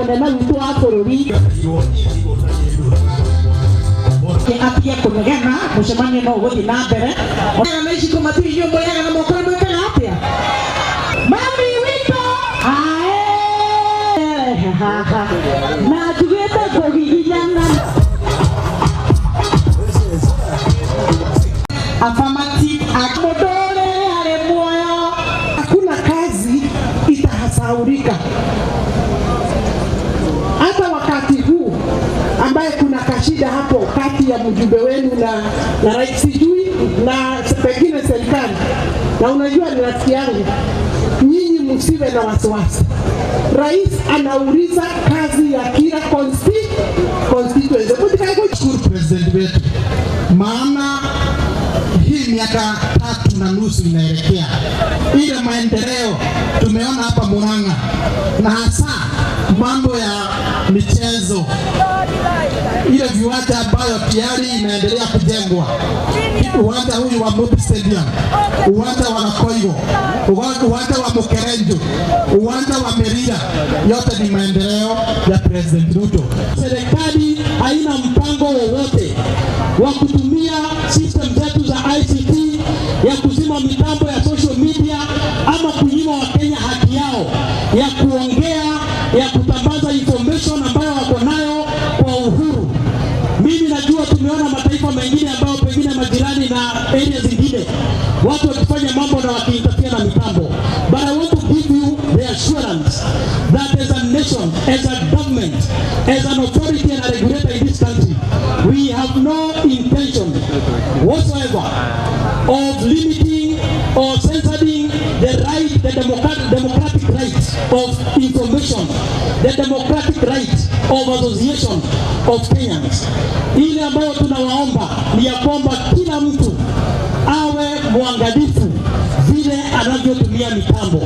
Munene witũ wa bũrũri atige kũnegena mũcemanio no ũgũthiĩ na mbere. Na ici kũmatu inyuĩ mũrĩaga na moko mwĩkaga atĩa? Mami witũ ae haha na njugĩte kũgiginyana affirmative mũndũ ũrĩa arĩ muoyo. Hakuna kazi itahasaurika hata wakati huu ambaye kuna kashida hapo kati ya mjumbe wenu na rais, sijui na pengine serikali, na unajua ni rafiki yangu, nyinyi msiwe na wasiwasi. Rais anauliza kazi ya kila constituency. Shukuru president wetu, maana hii miaka 3.5 inaelekea ile maendeleo tumeona hapa Murang'a, na hasa mambo ya michezo, ile viwanja ambayo tayari inaendelea kujengwa, uwanja huyu wa Mobi Stadium, uwanja wa Gakoigo, uwanja wa Mukerenjo, uwanja wa Merira, yote ni maendeleo ya President Ruto. Serikali haina mpango wowote wa kutumia system zetu za ICT ya kuzima mitambo ya social media ama kunyima Wakenya haki yao ya kuongea, ya kutambaza information ambayo wako nayo kwa uhuru. Mimi najua tumeona mataifa mengine ambayo pengine majirani na area zingine watu wakifanya mambo na wakiinterfere na mitambo. But I want to give you the assurance that as a nation, as a government, as an authority and a regulator in this country, we have no intention whatsoever of limiting or censoring the right, the democratic right of information, the democratic right of association of Kenyans. Ile ambayo tunawaomba ni ya kwamba kila mtu awe mwangalifu vile anavyotumia mitambo.